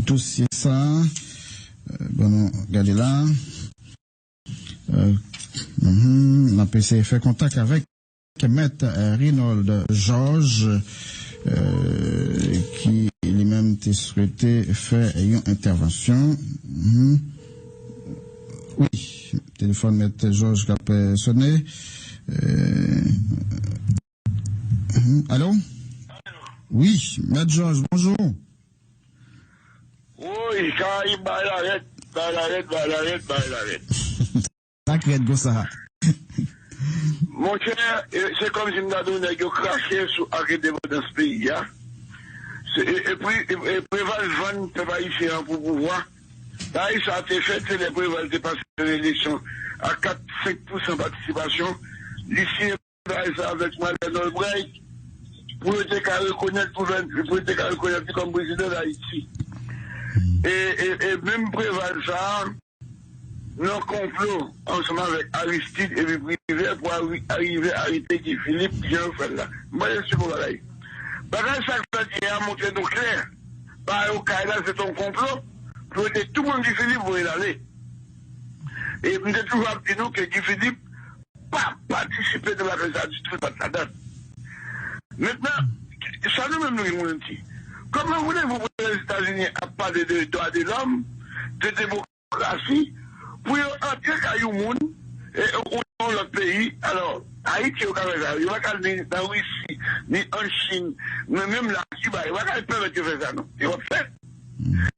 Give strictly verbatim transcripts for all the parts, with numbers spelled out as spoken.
dosye sa. Euh, bon, nou gade la. Euh, mhm, n ap eseye fè kontak avèk Mèt, euh, Renold Georges, euh, ki li menm te swete fè yon entèvansyon. Mhm. Wi, telefòn Mèt Georges k ap, euh, sone. Euh, mhm. Alo? Wi, Mèt Georges, bonjou. Woy, Karayib bay la rèd, bay la rèd, bay la rèd, bay la rèd. Sa k rèd konsa? Monchè, e, se kòmsi m ta di w nèg yo krache sou ak endepandans peyi a. Se, e, e pri-, e, e Preval vann pèp ayisyen an pou pouvwa. Bagay sa te fèt, se lè Preval te pase nan eleksyon a kat, senk pousan patisipasyon. Li siyen bagay sa avèk Madeleine Albright pou yo te ka rekonèt gouvèn-, pou yo te ka rekonèt li kòm prezidan Dayiti. E, e, e menm Preval sa a, nan konplo ansanm avèk Aristide epi Privert pou ari-, arive arete Guy Philippe, jan yo fè l la. M pa eksplike w bagay. Bagay sa k fèt yè a montre nou klè. Bagay Okay la, se t on konplo pou yo te tou pran Guy Philippe voye l ale. E m te toujou ap di nou ke Guy Philippe pa patisipe nan bagay sa ditou, li pa t ladan l. Mentnan, sa nou menm nou gen pou nou di? Kòman voulez-vous pou Lèzetazini ap pale de dwa de lòm, de demokrasi, pou yo antre kay yon moun, e, ou nan yon lòt peyi? Alò, Ayiti yo ka fè sa, yo pa ka al ni nan Risi, ni an Chin, men menm la Kiba, yo pa ka pèmèt yo fè sa non. Yo p ap fè.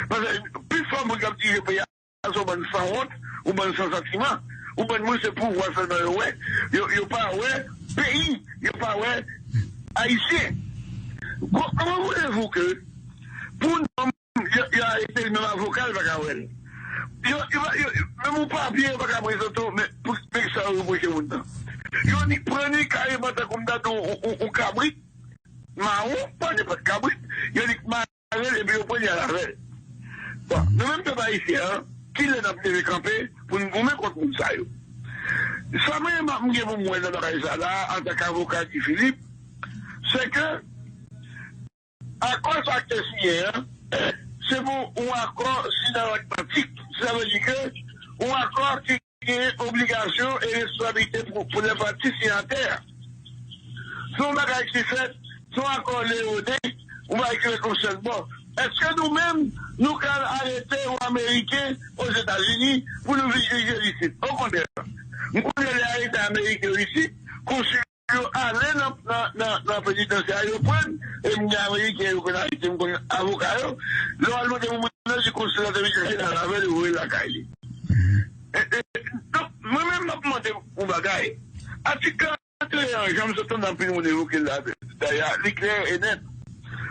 Paske pifò moun k ap dirije peyi a, se yon bann sanwont, yon bann san santiman, yon bann moun se pouvwa sèlman yo wè. Yo, yo pa wè peyi, yo pa wè Ayisyen. Ko-, comment voulez-vous que pou nonm yo, yo arete l, menm avoka l pa ka wè l. Yo, yo, yo, menm yon papye yo pa ka prezante w, men pou, men sa yo repwoche moun nan. Yo ni pran ni kareman tankou m ta di w, yon, yon, yon kabrit mawon, pa nenpòt kabrit, yo ni mare l epi yo pran l y al avè l. Bon, nou menm pèp ayisyen an, kilè n ap leve kanpe pou n goumen kont moun sa yo? Sa mwen, m gen pou m wè nan bagay sa la, antanke avoka Guy Philippe, se ke akò sa k te siyen an, se pou yon akò sinatlantik. Sa vle di ke yon akò ki gen obligasyon e responsablite pou, pou lè pati siyatè a. Se yon bagay ki fèt, se yon akò leyonen, yon bagay ki fèt yon sèl bò. Èske nou menm, nou ka al arete yon Ameriken Ozetazini pou nou vin dirije l isit? Okontrè, m konnen lè arete Ameriken yo isit, konsil yo ale nan, nan, nan, nan penitansye a, yo pran l, e m gen Ameriken yo konn arete, m konn avoka yo. Lè w al mande pou moun nan, di konsil la te vin chèche l, al avè l, voye l lakay li. E, e, donk, mwen menm, m ap mande yon bagay. Atik karannteyen an, jan m sot tande anpil moun evoke l la, dayè, li klè e nèt.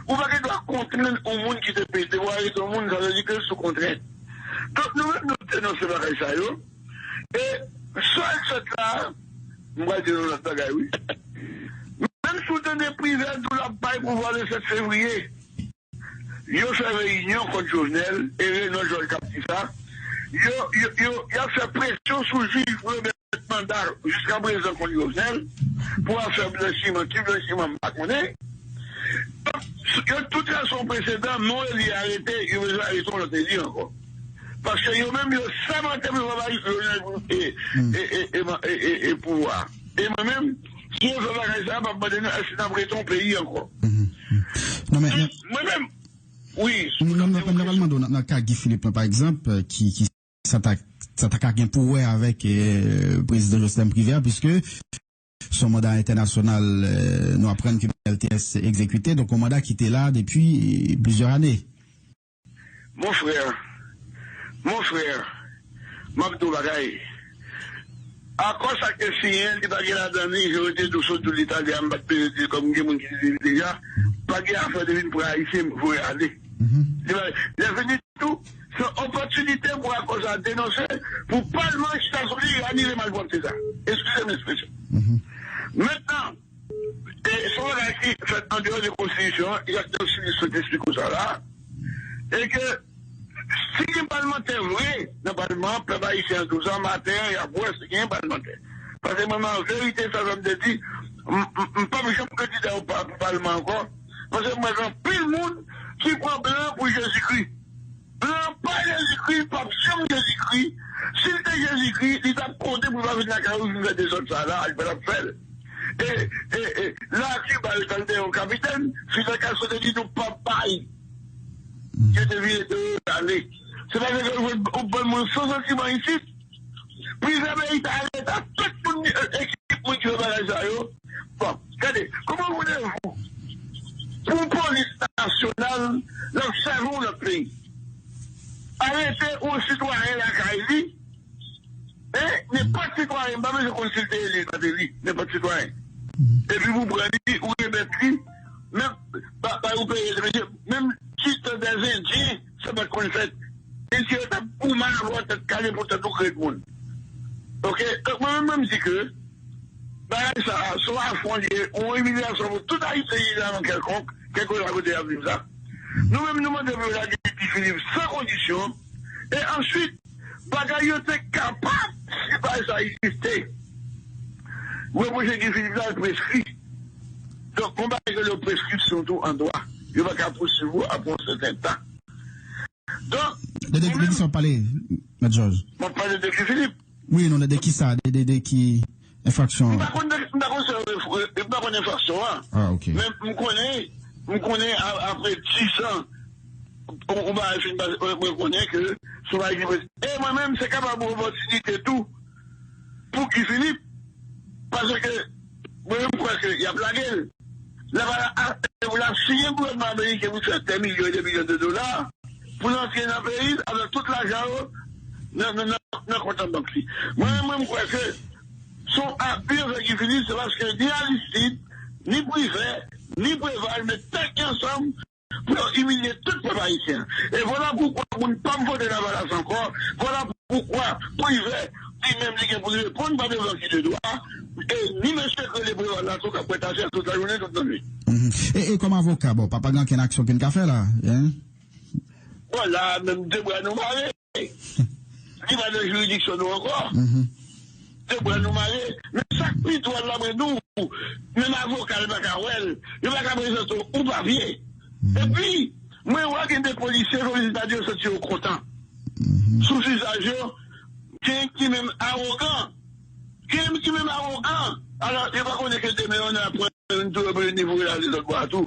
Ou pa gen dwa kontrenn yon moun ki te peye, te vwa yon moun, sa vle di ke l sou kontrent. Donk, nou menm, nou denonse bagay sa yo. E sa k fèt la, m pral di nou lòt bagay, wi. Menm si w tande Privert di w l ap bay pouvwa le sèt fevriye, yo fè reyinyon kont Jovenel, e Renold Georges k ap di sa. Yo, yo, yo, y ap fè presyon sou jij pou yo mèt manda jiskaprezan kont Jovenel pou afè blanchiman, ki blanchiman m pa konnen. Donk, yo tout trase yon presedan, men yon eli arete, yo bezwen arete yon lòt eli ankò. Paske yo menm, yo sèmante pou yo pa bay Jovenel e, e, e, e, e, e, e pouvwa. E mwen menm, si yo fè bagay sa, m ap mande nou, èske n ap rete yon peyi ankò? Non, men, men, mwen menm, wi, non, non, non, nan, nan, nan ka Guy Philippe, pa egzanp, ki, ki sa ta, sa ta ka gen pou wè avèk, euh, prezidan Jocelyn Privert, piske se yon manda entènasyonal, euh, nou aprann ke L T S egzekite, donk yon manda ki te la depi plizyè ane. Mon frè, mon frè, m ap di w bagay. Akò sa k te siyen, li pa gen ladan li, jan yo te di w sot di w li t ale a, m pa t bezwen di l kòm gen moun ki te di l deja, pa gen afè de vin pran Ayisyen voye ale. Li pa, lè vini tou, se yon opòtinite pou akò sa denonse, pou palman chita sou li, e anile malpwòpte sa. Eskize m ekspresyon. Mentnan, e se yon bagay ki fèt andeyò de konstitisyon an, e ak Dòk Silis sot eksplike w sa la, e ke si gen palmantè vre nan palman an, pèp ayisyen an tou sa, maten an, y ap wè si gen palmantè. Paske mwen, an verite, sa sa m te di, m, m, m p ap janm kandida pou pa-, pou palman ankò, paske m wè gen anpil moun ki pran blan pou Jezikri. li p ap janm Jezikri. Si l te Jezikri, li t ap konte pou l pa vin lakay ou vin fè dezòd sa a la, li pa t ap fè l. E, e, e, la Kiba yo t al dèyè yon kapitèn, Fidel Castro te di nou p ap bay. Yo te vire do yo, yo t ale. Se paske ou jwenn yon bann moun san santiman isit. Prezidan Amerik ta arete tout moun, e, ekip moun ki fè bagay sa yo. Bon, gade, kòman voulez-vous pou yon polis nasyonal l ap sèvi yon lòt peyi? Arete yon sitwayen lakay li, e nenpòt sitwayen, m pa bezwen konn si l te eli, li pa t eli, nenpòt sitwayen. Epi pou pran li, ou remèt li, menm, ba, ba ou peye, mesye, menm ti tan dèzendyen, sa pa t konn fèt. Mesye yo t ap goumen avè w tèt kale pou tèt ou krèt moun. Oke? Donk, mwen menm, mwen m di ke bagay sa a, se yon afwon li ye, yon imilyasyon pou tout Ayisyen ki nan kèlkonk, kèlkeswa kote y ap viv la. Nou menm, nou mande pou yo lage Guy Philippe san kondisyon, e answit, bagay yo te kapab, si bagay sa egziste, repwoche Guy Philippe la, l preskri. Donk, yon bagay ki rele preskripsyon tou an dwa. Yo pa ka pouswiv ou apre yon sèten tan. Donk, de, de, de ki sa w ap pale, Mèt Jòj? M ap pale de Guy Philippe. Wi, non, de, de ki sa? De, de, de ki enfraksyon? M pa konn, m pa konn se, m pa konn enfraksyon an. Ah, ok. Men m konnen, m konnen a, apre dis an, ou, ou bagay fin pase, mwen, mwen konnen ke sou bagay ki prese. E mwen menm, se kapab yon opòtinite tou pou Guy Philippe. Paske mwen menm, m kwè ke y ap lage l. L ap, l ap siyen gouvènman ameriken pou fè dè milyon e de milyon de dola pou l antre nan peyi l avèk tout lajan yo nan, nan, nan, nan kont an bank li. Mwen, mwen, m kwè ke se yon abi avèk Guy Philippe, se paske ni Aristide, ni Privè, ni Preval met tèt yo ansanm pou yo imilye tout pèp ayisyen. E vwala poukwa moun pa m vote Lavalas ankò, vwala poukwa Privè, li menm, li gen pou l reponn pa devan ki de dwa, e ni mesye k rele Preval la tou k ap pwentaje tout lajounen, tout lannwit. Mhm. E, e kòm avoka, bon, pa, pa gen ankenn aksyon ke n ka fè la, hein? Bon, la, menm de bra nou mare. Li pa nan jiridiksyon nou ankò. Mhm. De bra nou mare. Men sa k pi dwòl la, mwen di w, menm avoka, l pa ka wè l. Yo pa ka prezante w papye. Mhm. Epi, mwen wè gen de polisye, polisye ta di yo santi yo kontan. Mhm. Sou vizaj yo, gen ki menm awogan. Gen ki menm awogan. Alò, yo pa konnen ke demen, yo nan pran yon tou, yo bezwen devore l ale lòt bò a tou.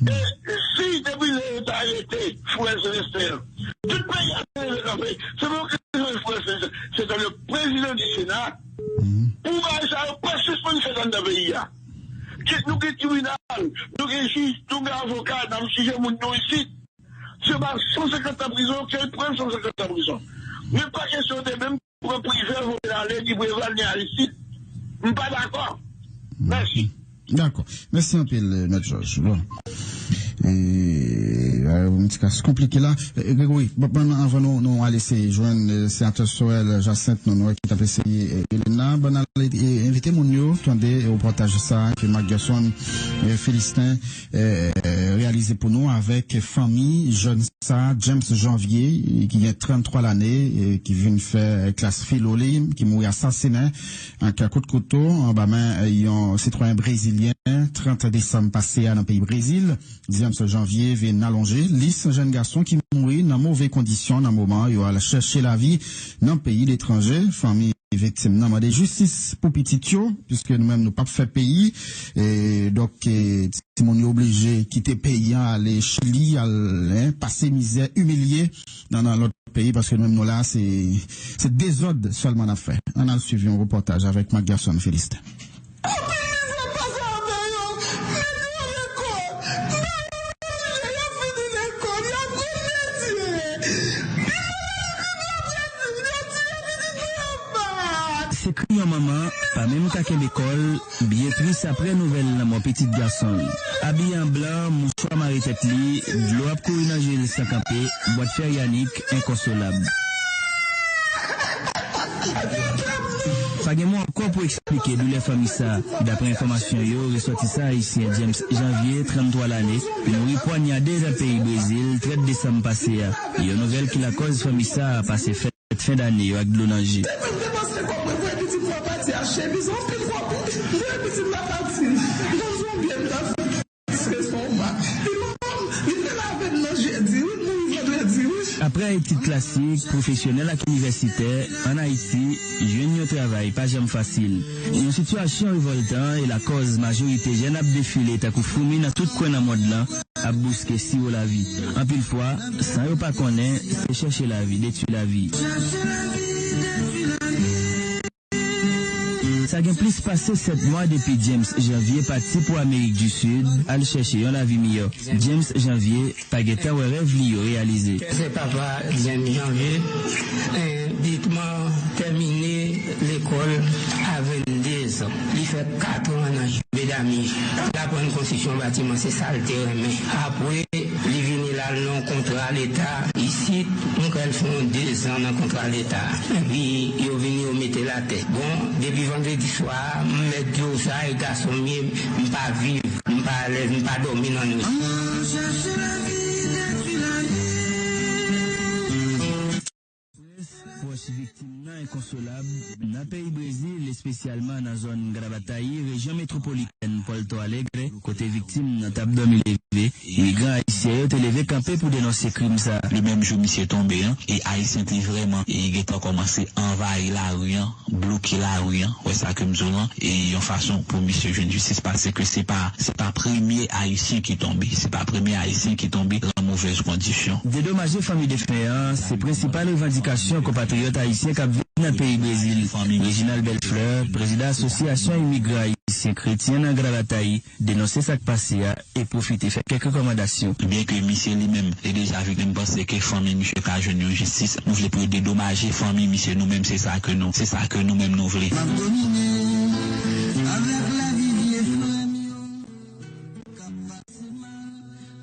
E si depi lè yo ta arete frè Celestin an, tout peyi a te leve kanpe. Se pou rezon frè Celestin, se ta le président du Sénat, pou bagay sa yo pa sispann fèt anndan peyi a. Ke nou gen tribinal, nou gen jij, nou gen avoka, n ap jije moun nou isit. Se pa san senkant tan prizon, ke l pran san senkant tan prizon. Men pa kesyon de menm pran Privè voye l ale, ni Preval, ni Aristide. M pa dakò. Mèsi. Dakò. Mèsi anpil, Mèt Jòj. Bon. E, e, yon ti ka konplike la. E, Gregory, bon, bon, anvan nou, nou ale se jwenn, e, senatè Sorel Jacinthe, nou, nou wè ki t ap eseye, e, Elena. Bon, ale, e, envite moun yo, tande, e, repòtaj sa, ke Marc Gerson, e, Philistin, e, reyalize pou nou avèk fanmi jèn sa, James Janvier, ki gen tranntwa lane, e ki vin fè klas filo li, ki mouri asasinen ak kout kouto anba men yon sitwayen brezilyen, trant desanm pase a nan peyi Brezil. James Janvier vin alonje lis jèn gason ki mouri nan move kondisyon nan moman yo al chèche lavi nan peyi letranje. Fanmi viktim nan mande jistis pou pitit yo, piske nou menm nou p ap fè peyi. E, donk, e, timoun yo oblije kite peyi an, ale Chili, al, en, pase mizè, imilye nan, nan lòt peyi, paske nou menm nou la, se, se dezòd sèlman n ap fè. Ann al swiv yon repòtaj avèk Marc Gerson Philistin. Anpil mizè pase avè yo, mete yo lekòl, ba yo manje, y ap fini lekòl, y ap konn medye. Pi malere ke m ap di, yo tiye pitit mwen anba. Se kri yon manman pa menm ka kenbe kò l, byen tris apre nouvèl lanmò pitit gason l. Abiye an blan, mouchwa mare tèt li, dlo ap kouri nan je l san kanpe, bwat fè Yanik enkonsolab. Pa gen mo ankò pou eksplike doulè fanmi sa a. Dapre enfòmasyon yo, resòtisan ayisyen James Janvier, tranntwa lane, mouri pwanyade nan peyi Brezil, trant desanm pase a. Yon nouvèl ki lakòz fanmi sa a pase fèt fen dane yo ak dlo nan je. Depi m te panse kòb mwen voye pitit mwen pati achte bizon, anpil fwa, m voye pitit la pati. Nan zonbyen m ta fè. Paske se yon mak. Li pa, li te lave m nan jedi, wi, m mouri vandredi, wi. Apre etid klasik, pwofesyonèl ak inivèsitè, ann Ayiti, jwenn yon travay pa janm fasil. Yon sitiyasyon revòltan e lakòz majorite jèn ap defile tankou foumi nan tout kwen nan mond lan, ap bouske siwo lavi. Anpil fwa, san yo pa konnen, se chèche lavi detwi lavi. Sa gen plis pase sèt mwa depi James Janvier pati pou Amerik di Sid al chèche yon lavi miyò. James Janvier pa gentan wè rèv li yo reyalize. Se papa James Janvier, eh, Bitman tèmine lekòl a venndezan. Li fè katran nan Bedami. L aprann konstriksyon batiman, se sa l te renmen. Apre, li vini l al nan yon kontra leta. Isit, nou kwè l fè yon dezan nan kontra leta. Epi, yo vini, yo mete l atè. Bon, depi vandredi swa a, m mèt di w sa, e gason m ye, m pa viv, m pa alèz, m pa dòmi nan nwit. Pwòch viktim nan enkonsolab nan peyi Brezil, espesyalman nan zòn Gravataí, rejyon metwopolitèn Porto Alegre, kote viktim nan t ap dòmi leve. Imigran ayisyen yo te leve kanpe pou denonse krim sa a. Le menm jou misye tonbe an, e Ayisyen te vrèman, e gentan kòmanse anvayi lari an, bloke lari an, wè sa ke m di w lan, e yon fason pou misye jwenn jistis, paske se pa, se pa premye Ayisyen ki tonbe, se pa premye Ayisyen ki tonbe lan movèz kondisyon. Dedomaje fanmi defen an, se prensipal revandikasyon konpatriyòt ayisyen k ap viv nan peyi Brezil. Reginald Bellefleur, prezidan Asosyasyon Imigran Ayisyen Kretyen nan Gravataí, denonse sa k pase a e pwofite fè kèk rekòmandasyon. Byenke misye li menm, li deja viktim, m panse ke fanmi misye ka jwenn yon jistis. Nou vle pou yo dedomaje fanmi misye, nou menm se sa ke nou, se sa ke nou menm nou vle. M ap domine avèk lavi vye frè m yo k ap pase mal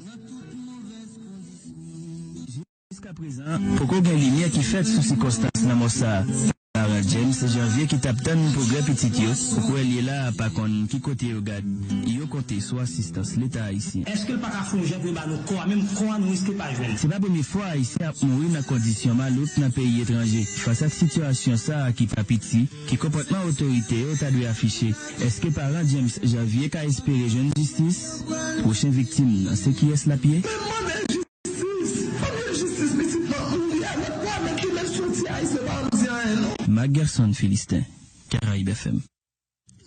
nan tout movèz kondisyon. Jiskaprezan, poko gen limyè ki fèt sou sikonstans lanmò sa a. Paran James Janvier ki t ap tann pwogrè pitit yo, poko wè l ye la a pa konn ki kote yo gad. Yo konte sou asistans Leta ayisyen. Èske l pa ka fè yon jan pou yo ba nou kò a, menm kò a nou riske pa jwenn? Se pa premye fwa Ayisyen ap mouri nan kondisyon malouk nan peyi etranje. Fas ak sitiyasyon sa a ki pa piti, ki konpòtman otorite yo ta dwe afiche? Èske paran James Janvier ka espere jwenn jistis? Pwochen viktim nan se kiyès l ap ye? Jistis! Fò m jwenn jistis, pitit mwen ap mouri avèk pwa mèt li, menm si yon ti Ayisyen pa ann di anyen, non. Marc Gerson Philistin, Caraïbes F M.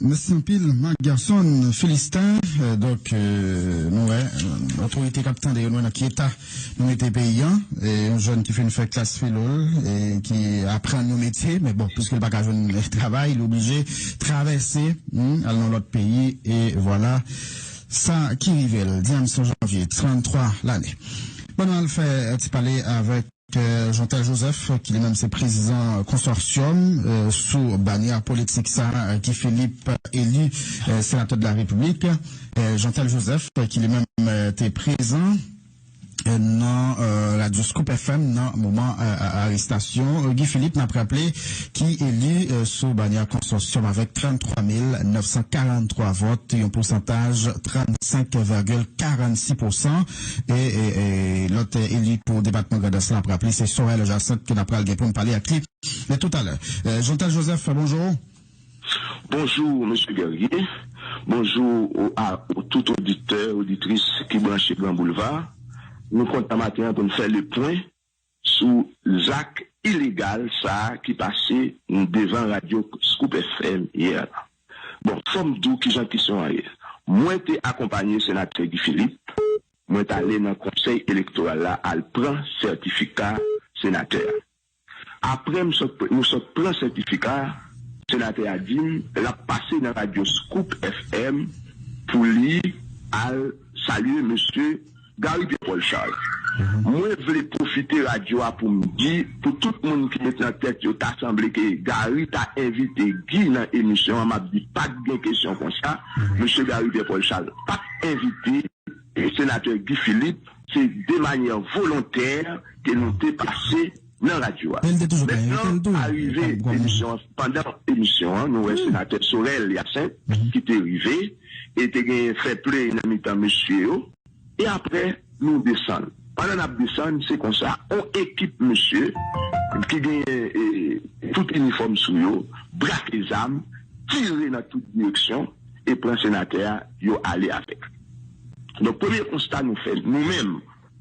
Mèsi anpil, Marc Gerson Philistin. Euh, donk, euh, nou wè, euh, otorite k ap tande yo, nou wè nan ki eta nou mete peyi an. E yon jèn ki fin fè klas filo l, e ki aprann yon metye, men bon, piske l pa ka jwenn travay, li oblije travèse, hmm, al nan lòt peyi, e vwala. Sa ki rive l, Diamson Janvier, tranntwa lane. Bon, nou al fè, eh, ti pale avèk, eh, Jeantel Joseph, ki li menm se prezidan konsòsyòm, eh, sou banyè politik sa, eh, Guy Philippe eli, eh, senatè de la Repiblik. Eh, Jeantel Joseph, eh, ki li menm, eh, te prezan, eh, nan, eh, radyo Scoop F M nan moman, eh, a-, arestasyon, eh, Guy Philippe, n ap raple, ki eli, eh, sou banyè konsòsyòm avèk tranntwa mil nèf san karanntwa vòt, yon pousantaj trannsenk vègil karannsis pousan. E, e, e lòt, eh, eli pou depatman Grandans lan, n ap raple, se Sorel Jacinthe ke n ap pral gen pou n pale ak li. Men toutalè, eh, Jeantel Joseph, bonjou. Bonjou, mesye Guerrier. Bonjou o, a, o tout oditè, oditris ki branche Gran Boulva. Nou kontan maten an pou n fè le pwen sou zak ilegal sa a ki pase devan radyo Scoop F M yè la. Bon, fò m di w kijan kesyon an ye. Mwen te akonpaye senatè Guy Philippe, mwen t ale nan konsèy elektoral la al pran sètifika senatè a. Apre m sot, nou sot pran sètifika a, senatè a di m l ap pase nan radyo Scoop F M pou li al salye mesye Gary Pierre Paul Charles. Mwen vle pwofite radyo a pou m di, pou tout moun ki met nan tèt yo ta sanble ke Gary ta envite Guy nan emisyon an, m ap di pa t gen kesyon konsa. Mesye Gary Pierre Paul Charles pa t envite senatè Guy Philippe, se de manyè volontè ke nou te pase nan radyo a. Men l te toujou ka envite l tou. Mentnan, arive emisyon an, pandan emisyon an, nou wè senatè Sorel Hyacinthe ki te rive, e te gen fè play nan mitan mesye yo, e apre, nou desann. Pandan n ap desann, se konsa, on ekip mesye ki genyen, e, tout inifòm sou yo, brake zam, tire nan tout direksyon, e pran senatè a, yo ale avèk. Donk, premye konsta nou fè, nou menm,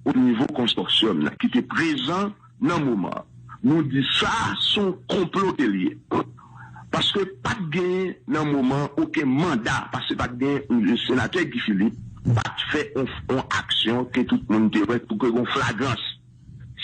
o nivo konsosyòm nan ki te prezan nan moman an. Nou di sa se yon konplo ke l ye. Paske pa t genyen nan moman an okenn manda, paske pa t genyen, senatè Guy Philippe pa t fè yon, yon aksyon ke tout moun te wè pou ke gen flagrans.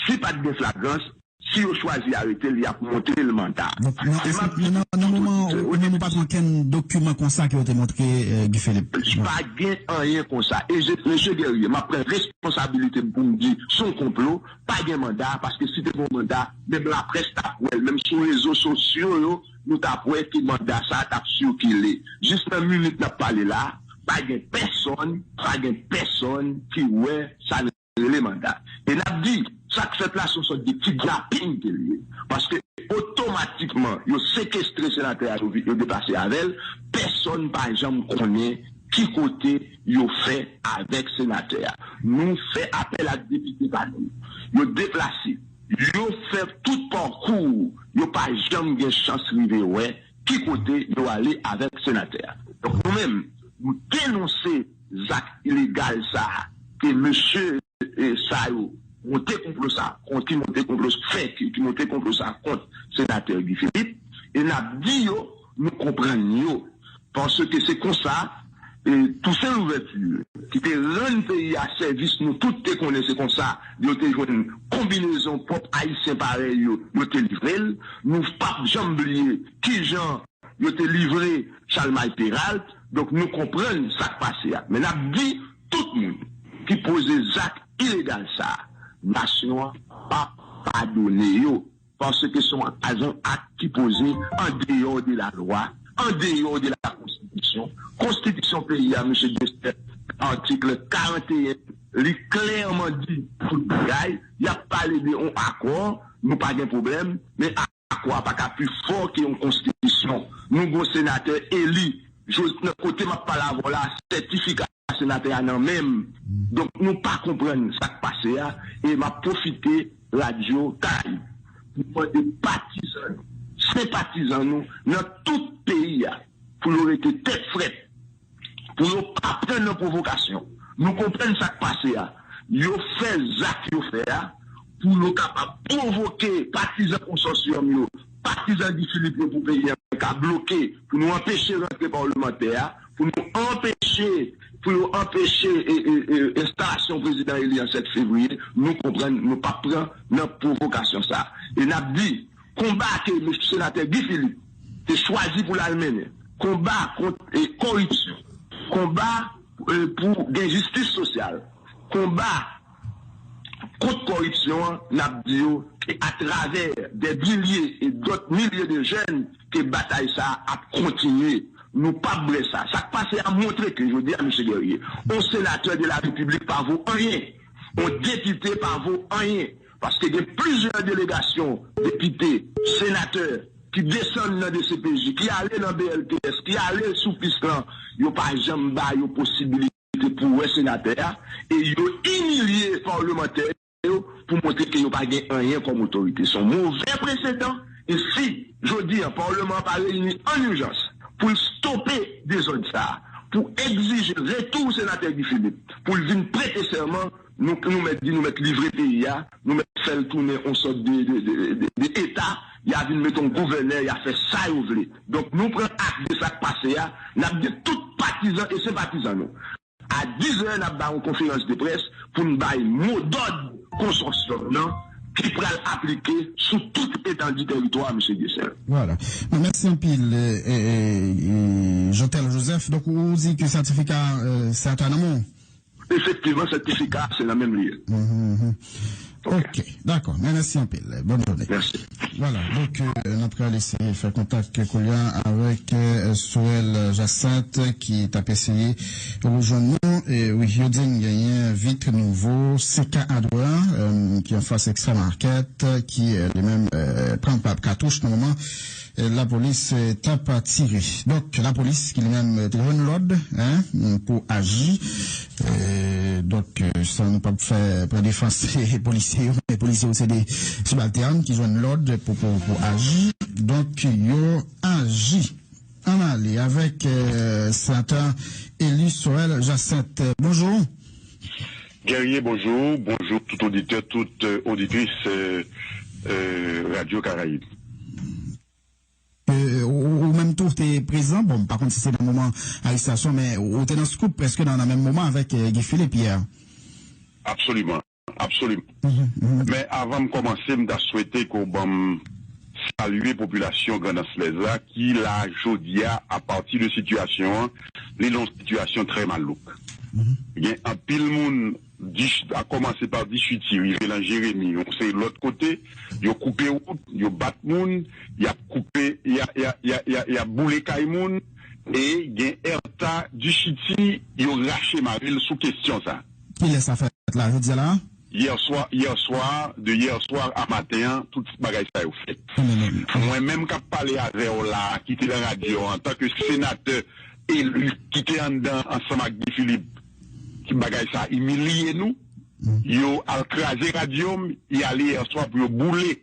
Si pa t gen flagrans, si yo chwazi arete l, y ap montre l manda. Donk, nan, nan, nan, nan moman an, ou menm ou pa t gen okenn dokiman konsa ke yo te montre, eh, Guy Philippe? Pa gen anyen konsa. E je, mesye Guerrier, m ap pran responsabilite m pou m di se yon konplo, pa gen manda, paske si te gen yon manda, menm laprès t ap wè l, menm sou rezo sosyo yo, nou t ap wè ke manda sa a t ap sikile. Jis nan minit n ap pale la, pa gen pèsonn, pa gen pèsonn ki wè sa rele manda. E n ap di, sa k fèt la se yon sòt de kidnaping ke l ye. Paske otomatikman, yo sekestre senatè a, yo, yo deplase avè l, pèsonn pa janm konnen ki kote yo fè avèk senatè a. Nou fè apèl ak depite pa nou. Yo deplase. Yo fè tout pakou. Yo pa janm gen chans rive wè ki kote yo ale avèk senatè a. Donk, nou menm, nou denonse zak ilegal sa a ke mesye, eh, sa yo monte konplo sa a kont, ki monte konplo, fè, ki, ki monte konplo sa a kont senatè Guy Philippe, e n ap di yo, nou konprann yo. Paske se konsa, eh, Toussaint Louverture, ki te rann peyi a sèvis, nou tout te konnen se konsa, yo te jwenn konbinezon pwòp Ayisyen parèy yo, yo te livre l. Nou p ap janm bliye kijan yo te livre Chalmay Peralt. Donk, nou konprann sa k pase a. Men n ap di tout moun ki poze zak ilegal sa a, nasyon an p ap padone yo. Paske se yon, se yon ak ki poze andeyò de lalwa, andeyò de la konstitisyon. Konstitisyon peyi a, mesye Destè, atik karanteyen, li klèman di tout bagay. Y ap pale de yon akò, nou pa gen pwoblèm, men akò a pa ka pi fò ke yon konstitisyon. Nou gon senatè eli. Jodi, nan kote m ap pale avè w la, sètifika senatè a nan men m. Donk, nou pa konprann sa k pase a. E m ap pwofite radyo Karayib pou mande patizan nou, senpatizan nou nan tout peyi a, pou yo rete tèt frèt, pou yo pa pran nan pwovokasyon. Nou konprann sa k pase a. Yo fè zak yo fè a pou yo kapab pwovoke patizan konsòsyòm yo, patizan Guy Philippe yo, pou peyi a ka bloke, pou nou anpeche rantre palmantè a, pou nou anpeche, pou yo anpeche, e, e, e, enstalasyon prezidan eli an sèt fevriye. Nou konprann, nou p ap pran nan pwovokasyon sa a. E n ap di, konba ke mesye senatè Guy Philippe te chwazi pou l al mennen, konba kont, e, koripsyon, konba, e, pou gen jistis sosyal, konba kont koripsyon an, n ap di yo ke atravè dè milye e dòt milye de jèn ke batay sa a ap kontinye. Nou p ap bwè sa. Sa k pase a montre ke, jodi a, mesye Guerrier, yon senatè de la repiblik pa vo anyen. Yon depite pa vo anyen. Paske gen plizyè delegasyon, depite, senatè, ki desann nan D C P J, ki ale nan B L T S, ki ale sou pis lan, yo pa janm ba yo posibilite pou wè senatè a, e yo imilye palmantè yo pou montre ke yo pa gen anyen kòm otorite. Se yon movè presedan, e si, jodi a, palman an pa reyini an ijans pou l stope dezòd sa a, pou egzije retou senatè Guy Philippe, pou l vin prete sèman, nou, nou mèt di, nou mèt livre peyi a, nou mèt fè l tounen yon sòt de, de, de, de, de eta, y a vin mete yon gouvènè, y a fè sa yo vle. Donk, nou pran ak de sa k pase a, n ap di tout patizan e senpatizan nou. A diz è, n ap bay yon konferans de près pou n bay modòd konsòsyòm nan ki pral aplike sou tout etandi tèritwa a, mesye Dessert. Vwala. Bon, mèsi anpil, e, e, e, Jeantel Joseph. Donk, ou di ke sètifika, e, sa ta nan men w? Efektivman, sètifika se nan men m li ye. Mhm, mhm. Ok, dakò. Men mèsi anpil. Bòn jounen. Mèsi. Vwala, donk, e, n ap pral eseye fè kontak koulye a avèk, e, Sorel Jacinthe ki t ap eseye rejwenn nou. E wi, yo di n genyen vit nouvo C K Hardware, e, ki anfas Extra Market, ki, e, li menm, e, pran pa katouch nan moman, e, lapolis, e, t ap tire. Donk, lapolis ki li menm, e, te jwenn lòd, en, pou aji. E, donk, e, sa nou p ap fè pran defans polisye yo, men polisye yo se de sibaltèn ki jwenn lòd pou, pou, pou aji. Donk, yo aji. Ann ale avèk, e, senatè eli Sorel Jacinthe. Bonjou. Guerrier, bonjou. Bonjou tout oditè, tout, euh, oditris, euh, euh, Radyo Karayib. Euh, ou, ou menm tou te prezan, bon, m pa konn si se nan moman arestasyon, men ou te nan scoop prèske nan, nan menm moman avèk, euh, Guy Philippe yè. Absoliman, absoliman. Men avan m kòmanse, m ta swete ke w ban m salye popilasyon Grandans Lèz la ki la jodi a, apati de sitiyasyon an, li nan yon sitiyasyon trè malouk. Gen anpil moun, di, a kòmanse pa Dichiti, rive nan Jeremi, yon seri lòt kote, yo koupe wout, yo bat moun, y ap koupe, y a, y a, y a, y a, y ap boule kay moun, e gen èta Dichiti, yo rache mari l sou kesyon sa. Kilè sa fèt la, jodi a la? Yè swa, yè swa, de yè swa a maten an, tout bagay sa yo fèt. Mwen menm k ap pale avè w la, ki te nan radyo an, antanke senatè eli, ki te anndan ansanm ak Guy Philippe, ki bagay sa imilye nou, yo al kraze radyo m, y ale yè swa pou yo boule,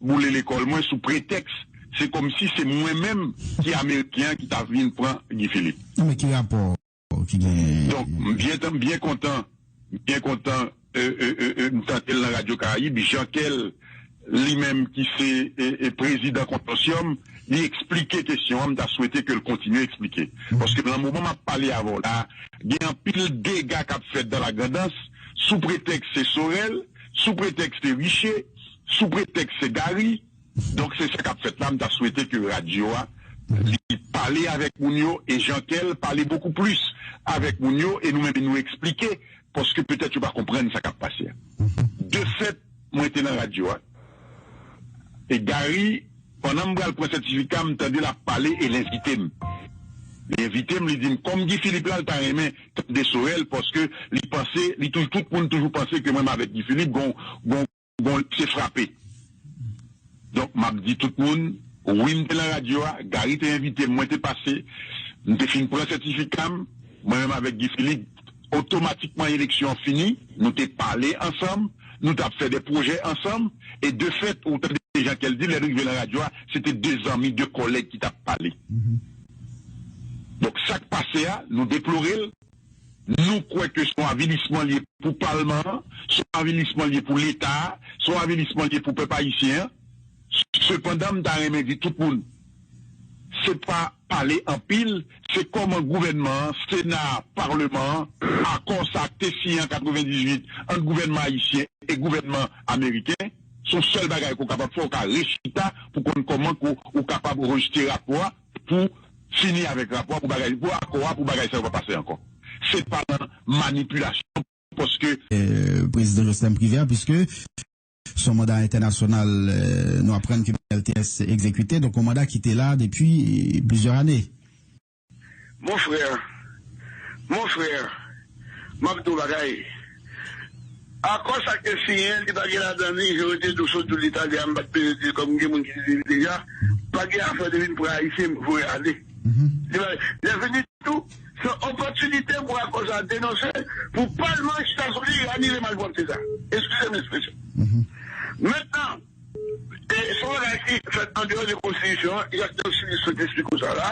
boule lekòl mwen sou pretèks, se kòmsi se mwen menm ki Ameriken an ki ta vin pran Guy Philippe. Non, men ki rapò ki genyen? Donk, m byen, m byen kontan, m byen kontan, euh, euh, euh, euh, m tande l nan Radyo Karayib, Jean Kel, li menm ki se, euh, euh, prezidan konsosyòm, li eksplike kesyon an, m ta swete ke l kontinye eksplike. Paske nan moman m ap pale avè w la, gen anpil dega k ap fèt dan la Grandans, sou pretèks se Sorel, sou pretèks se Riché, sou pretèks se Gary. Donk, se sa k ap fèt la, m ta swete ke radyo a, li pale avèk moun yo, e Jean Kel pale bokou plis avèk moun yo, e nou menm nou eksplike, paske petèt yo pa konprann sa k ap pase a. De fèt, mwen te nan radyo a, e Gary, pandan m pral pran sètifika, m tande l ap pale e l envite m. Li envite m, li di m, kòm Guy Philippe la, l ta renmen tande Sorel, paske li panse, li tou, tout moun toujou panse ke mwen avèk Guy Philippe, gon, gon, gon se frape. Donk, m ap di tout moun, wi, m te nan radyo a, Gary te envite m, mwen te pase, m te fin pran sètifika m, mwen menm avèk Guy Philippe, otomatikman eleksyon an fini, nou te pale ansanm, nou t ap fè de pwojè ansanm, e de fèt, ou tande Jean Kel di, lè n rive nan radyo a, se te de zanmi, de kòlèg ki t ap pale. Donk, sa k pase a, nou deplore l, nou kwè ke se yon avilisman l ye pou palman an, se yon avilisman l ye pou Leta a, se yon avilisman l ye pou pèp ayisyen an. Sepandan, m ta renmen di tout moun, se pa pale anpil, se kòman gouvènman an, Sena a, Palman an, akò sa a k te siyen an katrevendizuit ant gouvènman ayisyen e gouvènman ameriken, se yon sèl bagay ke w kapab fè, w ka rechita pou konn kòman ke w, ou kapab rejte rapò a, pou fini avèk rapò a, pou bagay, pou akò a, pou bagay sa yo pa pase ankò. Se pa nan manipilasyon, paske euh, prezidan Jocelyn Privert, puiske se yon manda entènasyonal, euh, nou aprann ke B L T S egzekite, donk yon manda ki te la depi plizyè ane. Mon frè, mon frè, m ap di w bagay. Akò sa k te siyen, li pa gen ladan ni, jan yo te di w sot di w li t ale a, m pa t bezwen di l, kòm gen moun ki te di l deja, pa gen afè de vin pran Ayisyen voye ale. Li pa, lè fini tou, se yon opòtinite pou akò sa denonse, pou palman chita sou li, anile malpwòpte sa. Eskize m ekspresyon. Mentnan, e se yon bagay ki fèt andeyò de konstitisyon an, Jacques Delcy sot esplike w sa la,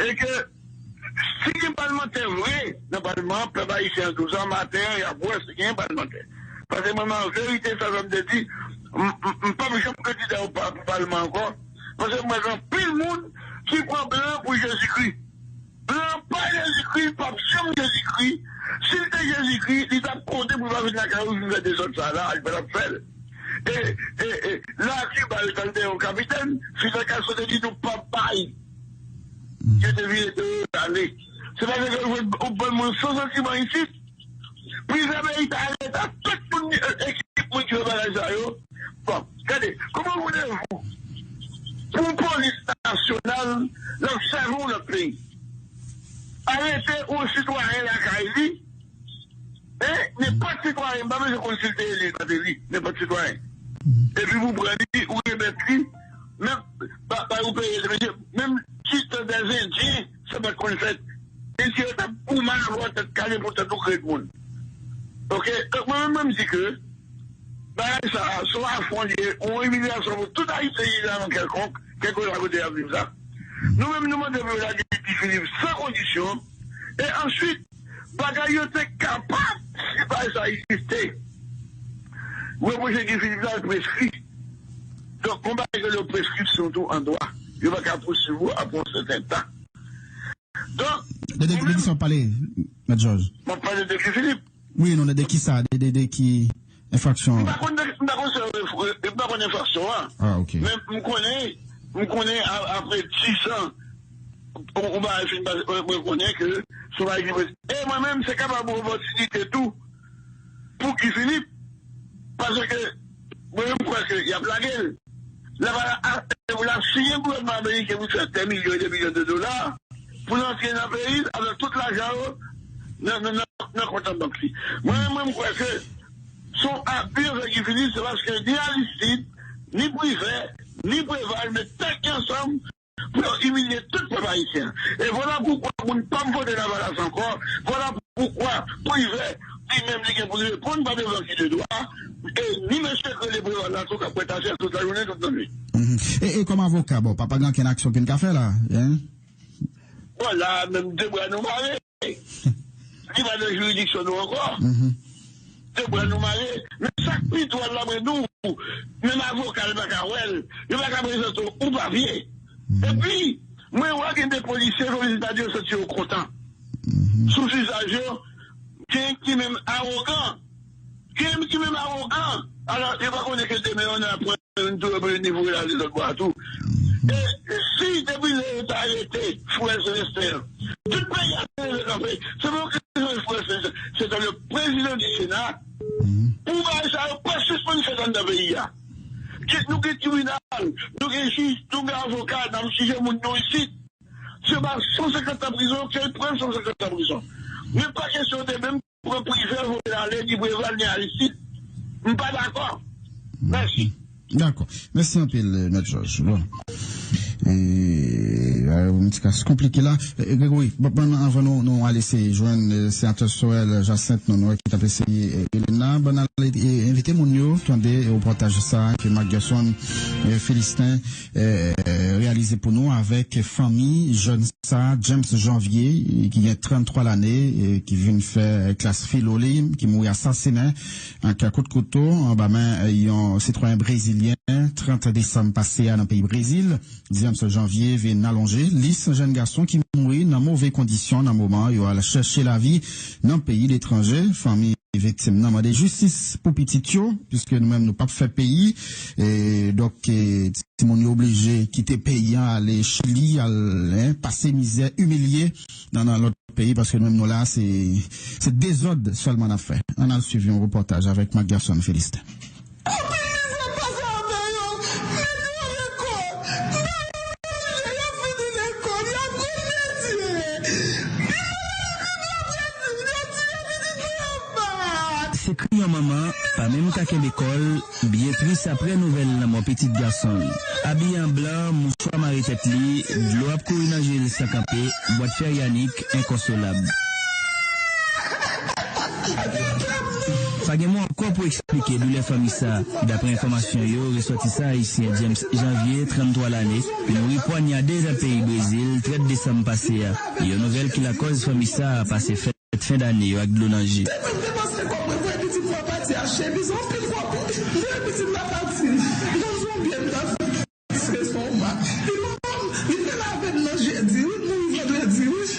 e ke si gen palmantè vre nan palman an, pèp ayisyen an tou sa, maten an, y ap wè si gen palmantè. Paske mwen, an verite, sa, sa m te di, m, m, m p ap janm kandida pou pa-, pou palman ankò. Paske m wè gen anpil moun ki pran blan pou Jezikri. Blan pa Jezikri, li p ap janm Jezikri. Si l te Jezikri, li t ap konte pou l pa vin lakay ou vin fè dezòd sa la, li pa t ap fè l. E, e, e, la Kiba yo t al dèyè yon kapitèn, Fidel Castro te di nou p ap bay. Yo te vire do yo, yo t ale. Se paske ou, ou pran moun san santiman isit. Privè peyi ta ale, ta tout moun, e, ekip moun ki fè bagay sa yo. Bon, gade, kòman voulez-vous pou yon polis nasyonal l ap sèvi yon lòt peyi? Arete yon sitwayen lakay li, e nenpòt sitwayen, m pa bezwen konn si l te eli, li pa t eli, nenpòt sitwayen. Epi pou pran li, ou remèt li, menm, ba, ba, ou peye, menm titan dèzendyen, sa pa t konn fèt. Mesye yo t ap goumen avè w tèt kale pou tèt ou krèt moun. Oke? Donk, mwen menm, mwen m di ke bagay sa a, se yon afwon li ye, yon imilyasyon pou tout Ayisyen ki nan kèlkonk, kèlkeswa kote y ap viv la. Nou menm, nou mande pou yo lage Guy Philippe san kondisyon. E answit, bagay yo te kapab Si bagay sa egziste, repwoche Guy Philippe la, l preskri. Donk, yon bagay ke yo preskripsyon tou an dwa. Yo pa ka pouswiv ou apre yon sèten tan. Donk, de, de, de ki sa w pale, Mèt Jòj? M ap pale de Guy Philippe. Wi, non, de, de ki sa? De, de, de ki enfraksyon? M pa konn, m pa konn sa yo, m pa konn enfraksyon an. Ah, ok. Men m konnen, m konnen a-, apre dis an, on, on bagay fin pase, mwen, mwen konnen ke se yon bagay ki pase. E mwen menm, se kapab yon opòtinite tou pou Guy Philippe. Paske mwen menm, m kwè ke y ap lage l. L ap, l ap siyen gouvènman ameriken pou fè dè milyon e dè milyon de dola pou l antre nan peyi l avèk tout lajan yo nan, nan, nan, nan kont an bank li. Mwen menm, mwen, m kwè ke se yon abi anvè Guy Philippe, se paske ni Aristide, ni Privè, ni Preval met tèt yo ansanm pou yo imilye tout pèp ayisyen. E vwala poukwa moun p ap vote Lavalas ankò. Vwala poukwa Privè, li menm, li gen pou l reponn pa devan ki de dwa. E ni mesye ke le Preval la tou k ap pran tache tout lajounen, tout lannwit. Mhm. E, e kòm avoka, bon, pa, pa gen ankenn aksyon ke n ka fè la, hein? Bon, la, menm de bra nou mare. Li pa nan jiridiksyon nou ankò. Mhm. De bra nou mare. Men sa k pi dwòl la, mwen di w, menm avoka l pa ka wè l. Yo pa ka prezante w papye. Mhm. Epi, mwen wè gen de polisye, polisye ta di yo santi yo kontan. Mhm. Sou vizaj yo, gen ki menm awogan. Gen ki menm awogan. Alò, yo pa konnen ke demen yo nan pran Youn tou yo vle nivou la de lòt bò a tou. E si depi lè yo ta arete frè Celestin an, tout peyi a te leve kanpe. Se pou yo ki frè Celestin, se ta le prezidan di Sena, pou bagay sa yo pa sispann fèt anndan peyi a. Ki nou gen tribinal, nou gen jij, nou gen avoka, n ap jije moun nou isit. Se pa san senkant tan prizon, ke l pran san senkant tan prizon. Men pa kesyon de menm pran Privè voye l ale, ni Preval, ni Aristide. M pa dakò. Mèsi. Dakò. Mèsi anpil, Mèt Jòj. Bon. E, euh, yon ti ka konplike la. E, Gregory, bon, bon, anvan nou, nou ale se jwenn, euh, senatè Sorel Jacinthe, nou, nou wè ki t ap eseye, euh, rele n la. Bon, ale, e, envite moun yo, tande, e, repòtaj sa, ke Marc Gerson, euh, Félistin, eh, reyalize pou nou avèk fanmi jèn sa, James Janvier, ki gen tranntwa lane, eh, ki vin fè klas filo li, ki mouri asasinen ak kout kouto anba men, eh, yon sitwayen brezilyen, trant desanm pase a nan peyi Brezil. James Janvier vin alonje lis jèn gason ki mouri nan move kondisyon nan moman yo al chèche lavi nan peyi letranje. Fanmi viktim nan mande jistis pou pitit yo, piske nou menm nou p ap fè peyi. E, donk, e, timoun yo oblije kite peyi an, ale Chili, al, en, pase mizè, imilye nan, nan lòt peyi, paske nou menm nou la, se, se dezòd sèlman n ap fè. Ann al swiv yon repòtaj avèk Marc Gerson Félistin. Anpil mizè pase anba yo, mete yo lekòl, ba yo manje, y ap vini lekòl, y ap konn medye. Se kri yon manman pa menm ka kenbe kò l, byen tris apre nouvèl lanmò pitit gason l. Abiye an blan, mouchwa mare tèt li, dlo ap kouri nan je l san kanpe, bwat fè Yanick enkonsolab. Pa gen mo ankò pou eksplike doulè fanmi sa. Dapre enfòmasyon yo, resòtisan ayisyen James Janvier, tranntwa lane, mouri pwanyade nan peyi Brezil, trant desanm pase a. Yon nouvèl ki lakòz fanmi sa a pase fèt fen dane yo ak dlo nan je. Depi m te panse kòb mwen voye pitit mwen pati achte bizon, anpil fwa, depi pitit la pati, nan zonbyen m ta fè.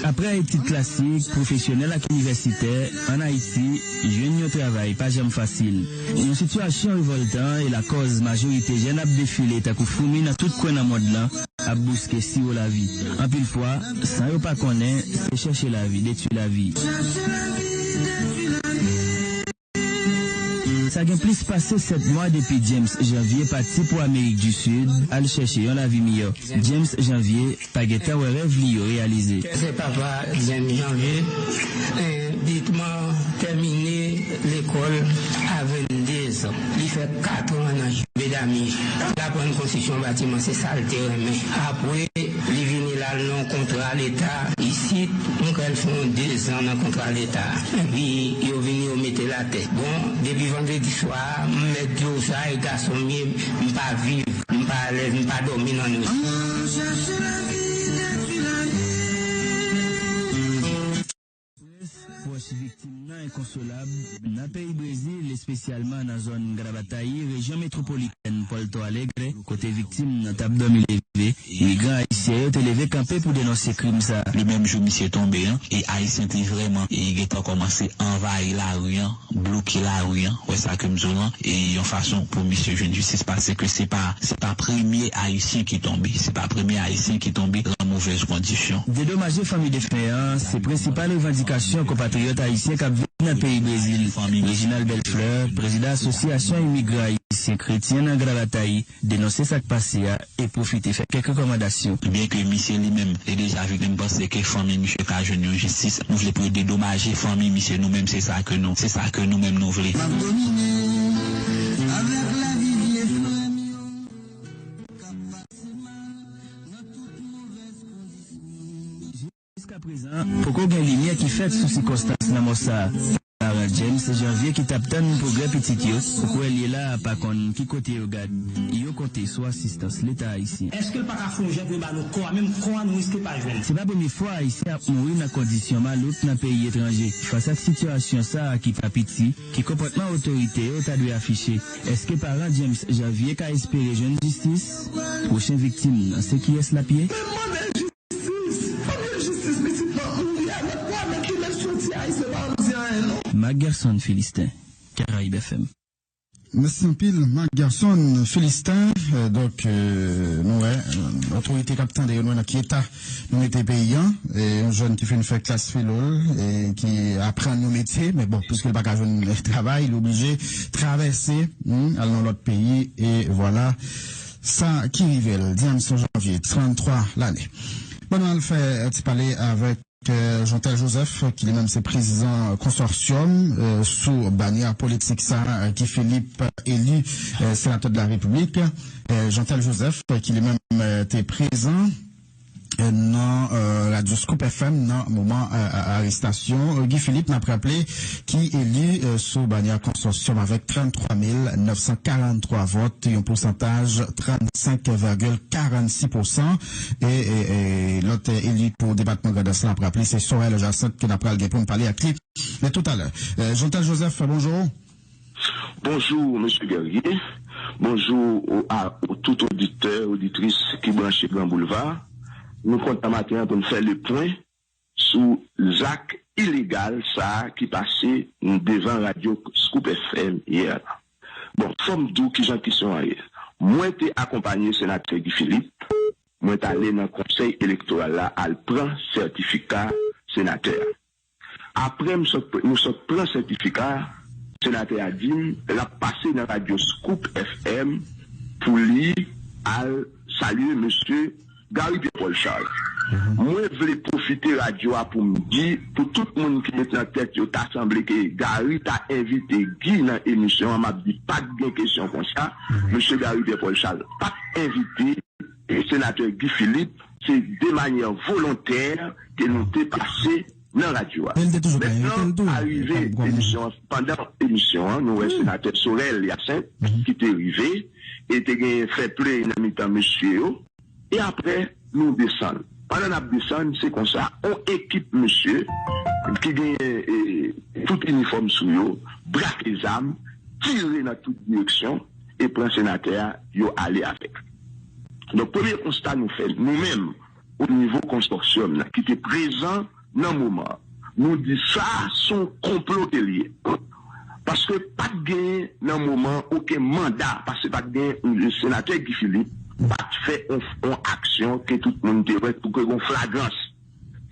Apre etid klasik, pwofesyonèl ak inivèsitè, ann Ayiti, jwenn yon travay pa janm fasil. Yon sitiyasyon revòltan e lakòz majorite jèn ap defile tankou foumi nan tout kwen nan mond lan, ap bouske siwo lavi. Anpil fwa, san yo pa konnen, se chèche lavi detwi lavi. Sa gen plis pase sèt mwa depi James Janvier pati pou Amerik di Sid al chèche yon lavi miyò. James Janvier pa gentan wè rèv li yo reyalize. Se papa James Janvier, eh, Bitman tèmine lekòl a venndezan. Li fè katran nan Bedami. L aprann konstriksyon batiman, se sa l te renmen. Apre, li vini l al nan yon kontra leta isit, m kwè l fè yon dezan nan kontra leta. Epi, yo vini, yo mete l atè. Bon, depi vandredi swa a, m mèt di w sa, e gason m ye, m pa viv, m pa alèz, m pa dòmi nan nwit. Pwòch viktim. Nan enkonsolab, nan peyi Brezil, espesyalman nan zòn Gravataí, rejyon metwopolitèn Porto Alegre, kote viktim nan t ap dòmi leve, imigran ayisyen yo te leve kanpe pou denonse krim sa a. Le menm jou misye tonbe an, e Ayisyen te vrèman, e gentan kòmanse anvayi lari an, bloke lari an, wè sa ke m di w lan, e yon fason pou misye jwenn jistis, paske se pa, se pa premye Ayisyen ki tonbe, se pa premye Ayisyen ki tonbe lan movèz kondisyon. Dedomaje fanmi defen an, se prensipal revandikasyon konpatriyòt ayisyen k ap viv nan peyi Brezil. Reginald Bellefleur, prezidan Asosyasyon Imigran Ayisyen Kretyen nan Gravataí, denonse sa k pase a e pwofite fè kèk rekòmandasyon. Byenke misye li menm li deja viktim, m panse ke fanmi misye ka jwenn yon jistis. Nou vle pou yo dedomaje fanmi misye, nou menm se sa ke nou, se sa ke nou menm nou vle. M ap domine avèk lavi vye frè m yo k ap pase mal nan tout movèz kondisyon. Jiskaprezan, poko gen limyè ki fèt sou sikonstans lanmò sa a. Paran James Janvier ki t ap tann pwogrè pitit yo, poko l ye la a pa konn ki kote yo gad. Yo konte sou asistans Leta ayisyen. Èske l pa ka fè yon jan pou yo ba nou kò a, menm kò a nou riske pa jwenn? Se pa premye fwa Ayisyen ap mouri nan kondisyon malouk nan peyi etranje. Fas ak sitiyasyon sa a ki pa piti, ki konpòtman otorite yo ta dwe afiche? Èske paran James Janvier ka espere jwenn jistis? Pwochen viktim nan se kiyès l ap ye? Jistis! Fò m jwenn jistis pitit m ap mouri a, mèt pwa mèt li mèt soti a, se pa m di anyen non. Marc Gerson Philistin, Caraïbes F M. Mèsi anpil, Marc Gerson Philistin. Euh, donk, euh, nou wè, euh, otorite k ap tande yo, nou wè nan ki eta nou mete peyi an. E yon jèn ki fin fè klas filo l, e ki aprann yon metye, men bon, piske l pa ka jwenn travay, li oblije travèse, hmm, al nan lòt peyi, e vwala. Sa ki rive l, Diamson Janvier, tranntwa lane. Bon, nou al fè ti pale avèk, euh, Jeantel Joseph, ki li menm se prezidan konsòsyòm, euh, sou banyè politik sa, euh, Guy Philippe eli, euh, senatè de la République. Euh, Jeantel Joseph, ki li menm, euh, te prezan, euh, nan, euh, radyo Scoop F M nan moman, euh, a-, arestasyon, euh, Guy Philippe, n ap raple, ki eli, euh, sou banyè konsòsyòm avèk tranntwa mil nèf san karanntwa vòt, yon pousantaj trannsenk vègil karannsis pousan. E, e, e lòt eli pou depatman Grandans la, n ap raple, se Sorel Jacinthe ke n ap pral gen pou n pale ak li. Men toutalè, euh, Jeantel Joseph, bonjou. Bonjou, mesye Guerrier. Bonjou o, a, o tout oditè, oditris ki branche Gran Boulva. Nou kontan maten an pou n fè le pwen sou zak ilegal sa a ki pase devan radyo Scoop F M yè la. Bon, fò m di w kijan kesyon an ye. Mwen te akonpaye senatè Guy Philippe, mwen t ale nan konsèy elektoral la al pran sètifika senatè a. Apre m sot, nou sot pran sètifika a, senatè a di m l ap pase nan radyo Scoop F M pou li al salye mesye Gary Pierre Paul Charles. Mwen vle pwofite radyo a pou m di, pou tout moun ki met nan tèt yo ta sanble ke Gary ta envite Guy nan emisyon an, m ap di pa t gen kesyon konsa. Mesye Gary Pierre Paul Charles pa t envite e senatè Guy Philippe, se de manyè volontè ke nou te pase nan radyo a. Men l te toujou ka envite l tou, arive kòm, kòm emisyon an, pandan emisyon an, nou wè senatè Sorel Hyacinthe ki te rive, e te gen fè play nan mitan mesye yo, e apre, nou desann. Pandan n ap desann, se konsa, on ekip mesye ki genyen, e, tout inifòm sou yo, brake zam, tire nan tout direksyon, e pran senatè a, yo ale avèk. Donk, premye konsta nou fè, nou menm, o nivo konsòsyòm nan, ki te prezan nan moman an, nou di sa, se yon konplo ke l ye. Paske pa t genyen nan moman an okenn manda, paske pa t genyen, senatè Guy Philippe pa t fè on, on aksyon ke tout moun te wè pou ke gon flagrans.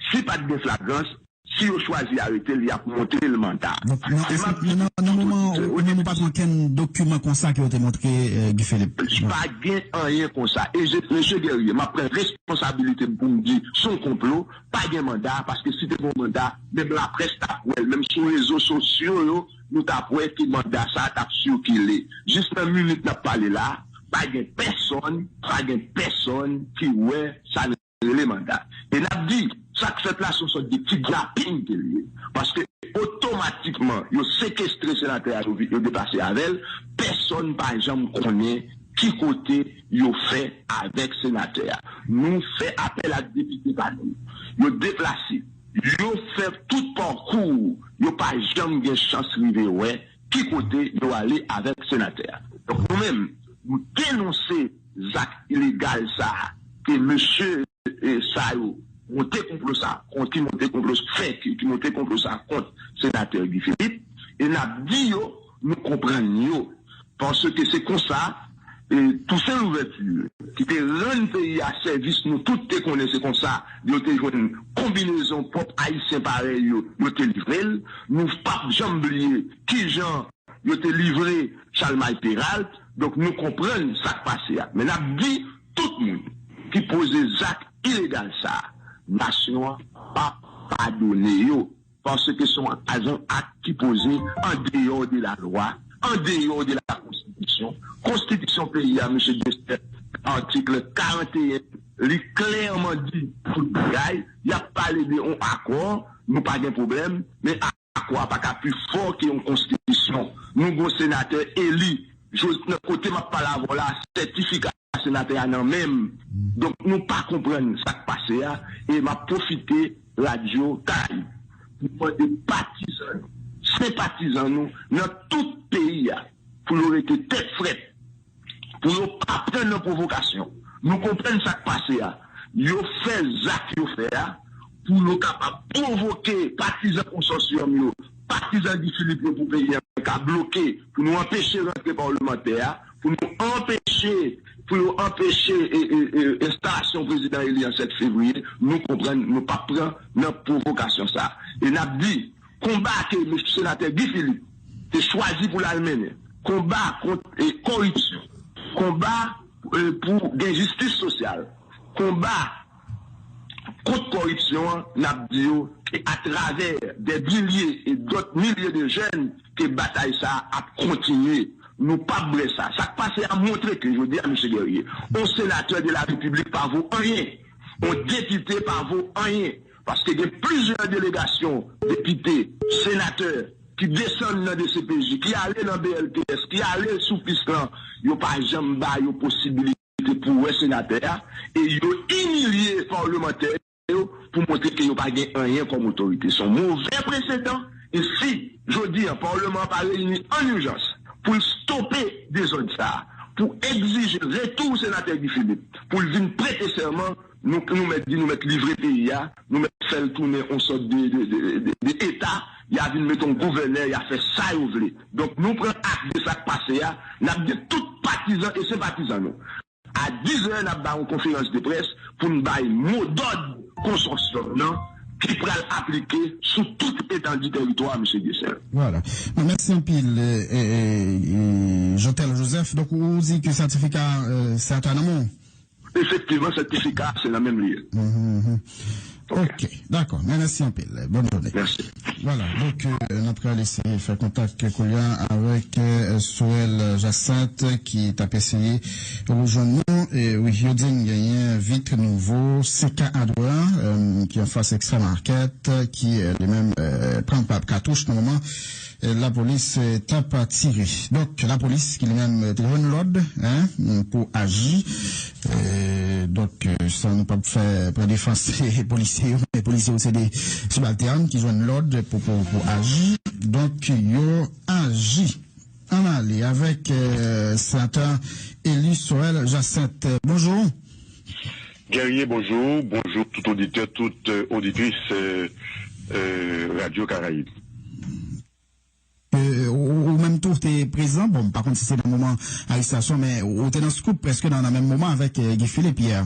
Si pa t gen flagrans, si yo chwazi arete l, y ap montre l manda. Donk, nan, nan, nan, nan moman an, ou menm ou pa t gen okenn dokiman konsa ke yo te montre, euh, Guy Philippe? Pa gen anyen konsa. E je, mesye Guerrier, m ap pran responsabilite m pou m di se yon konplo, pa gen manda, paske si te gen yon manda, menm laprès t ap wè l, menm sou rezo sosyo yo, nou t ap wè ke manda sa a t ap sikile. Jis nan minit n ap pale la a, pa gen pèsonn, pa gen pèsonn ki wè sa rele manda. E n ap di, sa k fèt la se yon sòt de kidnaping ke l ye. Paske otomatikman, yo sekestre senatè a, yo, yo deplase avè l, pèsonn pa janm konnen ki kote yo fè avèk senatè a. Nou fè apèl ak depite pa nou. Yo deplase. yo fè tout pakou, yo pa janm gen chans rive wè ki kote yo ale avèk senatè a. Donk nou menm, nou denonse zak ilegal sa a ke mesye, e, sa yo monte konplo sa, kont ki monte konplo, fè ki, ki monte konplo sa kont senatè Guy Philippe, e n ap di yo, nou konprann yo. Paske se konsa, e, Toussaint Louverture, ki te rann peyi a sèvis, nou tout te konnen se konsa, yo te jwenn konbinezon pwòp Ayisyen parèy yo, yo te livre l. Nou p ap janm bliye kijan yo te livre Chalmay Peralt. Donk, nou konprann sa k pase a. Men n ap di tout moun ki poze zak ilegal sa a, nasyon an p ap padone yo. Paske se yon, se yon ak ki poze andeyò de lalwa, andeyò de la konstitisyon. Konstitisyon peyi a, mesye Dexter, atik karanteyen, li klèman di tout bagay. Y ap pale de yon akò, nou pa gen pwoblèm, men akò a pa ka pi fò ke yon konstitisyon. Nou gon senatè eli. Jodi, nan kote m ap pale avè w la, sètifika senatè a nan men m. Donk, nou pa konprann sa k pase a. E m ap pwofite Radyo Karayib pou mande patizan nou, senpatizan nou nan tout peyi a, pou yo rete tèt frèt, pou yo pa pran nan pwovokasyon. Nou konprann sa k pase a. Yo fè zak yo fè a pou yo kapab pwovoke patizan konsòsyòm yo, patizan Guy Philippe yo pou peyi a ka bloke, pou nou anpeche rantre pawlemantè a, pou nou anpeche, pou yo anpeche e, e, e, enstalasyon prezidan eli an sèt fevriye. Nou konprann, nou p ap pran nan pwovokasyon sa a. E n ap di, konba ke mesye senatè Guy Philippe te chwazi pou l al mennen, konba kont, e, koripsyon, konba, e, pou gen jistis sosyal, konba kont koripsyon an, n ap di yo ke atravè dè milye e dòt milye de jèn ke batay sa a ap kontinye. Nou p ap brè sa. Sa k pase a montre ke jodi a, mesye Guerrier, yon senatè de la Repiblik pa vo anyen. Yon depite pa vo anyen. Paske gen plizyè delegasyon, depite, senatè, ki desann nan D C P J, ki ale nan B L T S, ki ale sou pis lan, yo pa janm ba yo posibilite pou wè senatè a, e yo imilye pawlemantè yo pou montre ke yo pa gen anyen kòm otorite. Se yon move presedan, e si jodi a, pawleman an pa reyini an ijans pou l stope dezòd sa a, pou egzije retou senatè Guy Philippe, pou l vin prete sèman, nou, nou mèt di, nou mèt livre peyi a, nou mèt fè l tounen yon sòt de, de, de, de, de eta, y a vin met yon gouvènè, y a fè sa yo vle. Donk, nou pran ak de sa k pase a, n ap di tout patizan e senpatizan nou. A diz è, n ap bay yon konferans de près pou n bay modòd konsòsyòm nan ki pral aplike sou tout etandi tèritwa a, mesye Dexter. Vwala. Bon, mèsi anpil, e, e, e, Jothèle Joseph. Donk, ou di ke sètifika, e, sa ta nan men w? Efektivman, sètifika, se nan men m li ye. Mhm, mhm. Ok, dakò. Men mèsi anpil. Bòn jounen. Mèsi. Vwala, donk, euh, n ap pral eseye fè kontak kounye a avèk, euh, Sorel Jacinthe ki t ap eseye rejwenn nou. E wi, yo di n genyen vit nouvo C K Hardware, euh, ki anfas Extreme Market, ki, euh, li menm, euh, pran pa katouch nan moman, euh, lapolis, euh, t ap tire. Donk, lapolis ki li menm, euh, te jwenn lòd, en, pou aji. Euh, donk, euh, sa nou p ap fè pran defans polisye yo, men polisye yo se de sibaltèn ki jwenn lòd pou, pou, pou aji. Donk, yo aji. Ann ale avèk, euh, senatè eli Sorel Jacinthe. Bonjou. Guerrier, bonjou. Bonjou tout oditè, tout, euh, oditris, euh, euh, Radyo Karayib. Euh, ou, ou menm tou te prezan, bon, m pa konn si se nan moman arestasyon, men ou te nan scoop prèske nan, nan menm moman avèk, euh, Guy Philippe yè.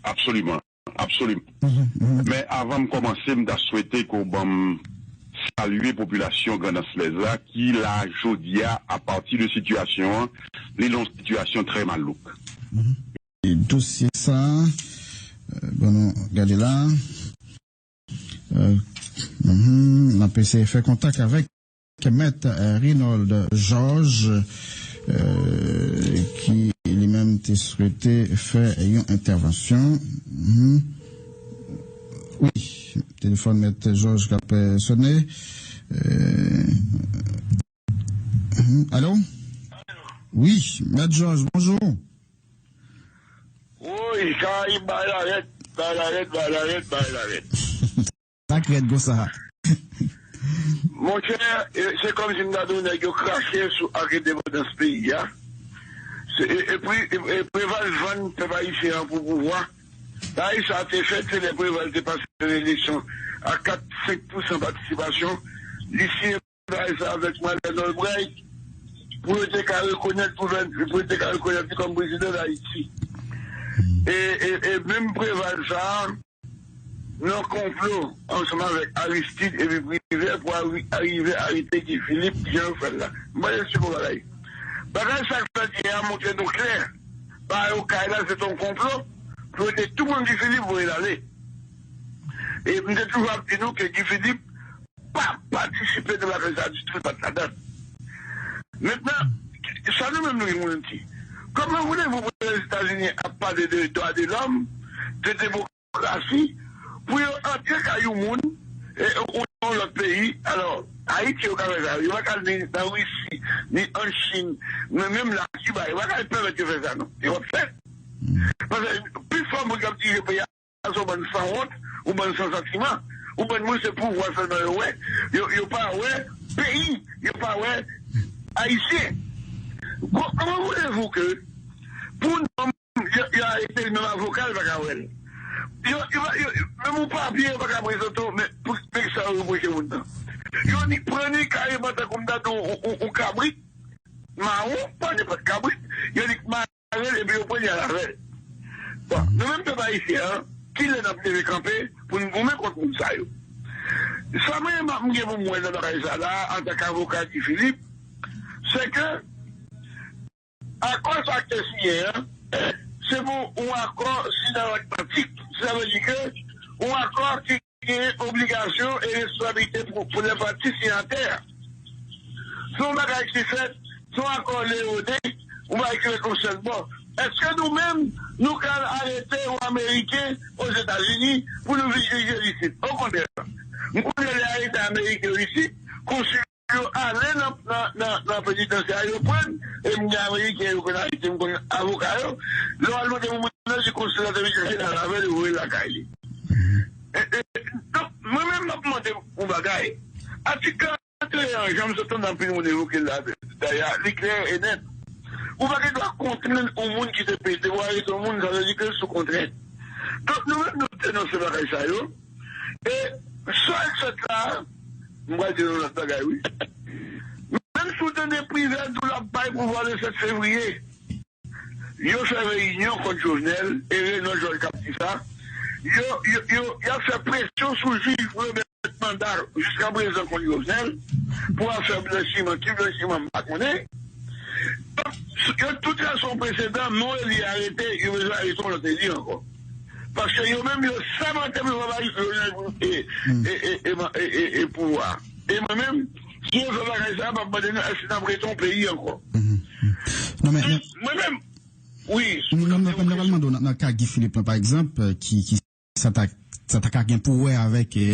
Absoliman, absoliman. Mhm, mhm. Men avan m kòmanse, m ta swete ke w ban m salye popilasyon Grandans Lèz la ki la jodi a, apati de sitiyasyon an, li nan yon sitiyasyon trè malouk. Mhm. E dosye sa, euh, bon, nou gade la. Euh, mhm, n ap eseye fè kontak avèk Mèt, euh, Renold Georges, euh, ki li menm te swete fè yon entèvansyon. Mhm. Wi, telefòn Mèt Georges k ap, euh, sone. Euh, mhm. Alo? Wi, Mèt Georges, bonjou. Woy, Karayib bay la rèd, bay la rèd, bay la rèd, bay la rèd. sa k rèd konsa. Monchè, e, se kòmsi m ta di w nèg yo krache sou ak endepandans peyi a. Se, e, e, pri- e, e Preval vann pèp ayisyen an pou pouvwa. Bagay sa te fèt, se lè Preval te pase yon eleksyon a kat senk pousan patisipasyon. Li siyen bagay sa avèk Madeleine Albright pou yo te ka rekonèt gouvèn- pou yo te ka rekonèt li kòm prezidan Dayiti. E, e, e menm Preval sa a, nan konplo ansanm avèk Aristide epi Privè pou ari- arive arete Guy Philippe, jan yo fè l la. M pa eksplike w bagay. Bagay sa k fèt yè a montre nou klè. Bagay Okay la se t yon konplo pou yo te tou pran Guy Philippe voye l ale. E m te toujou ap di nou ke Guy Philippe pa patisipe nan bagay sa ditou, li pa t ladan. Mentnan, sa nou menm nou gen pou nou di? Kòman voulez-vous pou Lèzetazini ap pale de dwa de lòm, de demokrasi, pou yo antre kay yon moun, e, ou nan yon lòt peyi? Alò, Ayiti yo ka fè sa, yo pa ka al ni nan Risi, ni an Chin, men menm la Kiba, yo pa ka pèmèt yo fè sa non. Yo p ap fè. Paske pifò moun k ap dirije peyi a se yon bann sanwont, yon bann san santiman, yon bann moun se pouvwa sèlman yo wè. Yo, yo pa wè peyi, yo pa wè Ayisyen. Kò- Kòman voulez-vous que pou nonm yo, yo arete l, menm avoka l pa ka wè l? Yo, yo, yo, menm yon papye yo pa ka prezante w, men pou nèg sa yo repwoche moun nan. Yo ni pran ni kareman tankou m ta di w yon, yon, yon kabrit mawon, pa nenpòt kabrit, yo ni mare l epi yo pran y al avè l. Bon, nou menm pèp ayisyen an, kilè n ap leve kanpe pou n goumen kont moun sa yo? Sa mwen m gen pou m wè nan bagay sa la, antanke avoka Guy Philippe, se ke akò sa k te siyen an, se pou yon akò Sid Atlantik. Sa vle di ke yon akò ki genyen obligasyon e responsablite pou, pou lè pati siyatè a. Se yon bagay ki fèt, se yon akò leyone, yon bagay ki fèt yon sèl bò. Èske nou menm, nou ka al arete yon Ameriken Ozetazini pou nou vin dirije l isit? Okontrè, m konnen lè arete Ameriken yo isit, konsil yo ale nan, nan, nan, nan penitansye a, yo pran l, e m gen Ameriken yo konn arete, m konn avoka yo. Lè w al mande pou moun nan, se konsil la te vin chèche l al avè l, yo voye l lakay li. E, e, donk, mwen menm, m ap mande yon bagay. Atik karant e en, jan m sot tande anpil moun evoke l la, dayè, li klè e nèt. Ou pa gen dwa kontrenn yon moun ki te peye, te vwayé yon moun, sa vle di ke l sou kontrent. Donk, nou menm, nou denonse bagay sa yo. E sa k fèt la, m pral di nou lòt bagay, wi. Menm si w tande Privè di w l ap bay pouvwa le sèt fevriye, yo fè reyinyon kont Jovenel, e Reynold Georges k ap di sa. Yo, yo, yo, y ap fè presyon sou jij pou yo mèt manda jiskaprezan kont Jovenel pou afè blanchiman. Ki blanchiman, m pa konnen. Donk, yo tout trase yon presedan, non, Eli arete, yo bezwen arete yon lòt Eli ankò. Paske yo menm, yo sèmante pou yo pa bay Jovenel e, e, e, e, e, e, e pouvwa. E mwen menm, si yo fè bagay sa, m ap mande nou, èske n ap rete yon peyi ankò? Non, men, men, Mwen menm, wi. Non, non, non, mwen pral mande w nan, nan ka Guy Philippe lan, pa egzanp, ki, ki sa ta, sa ta ka gen pou wè avèk, eh,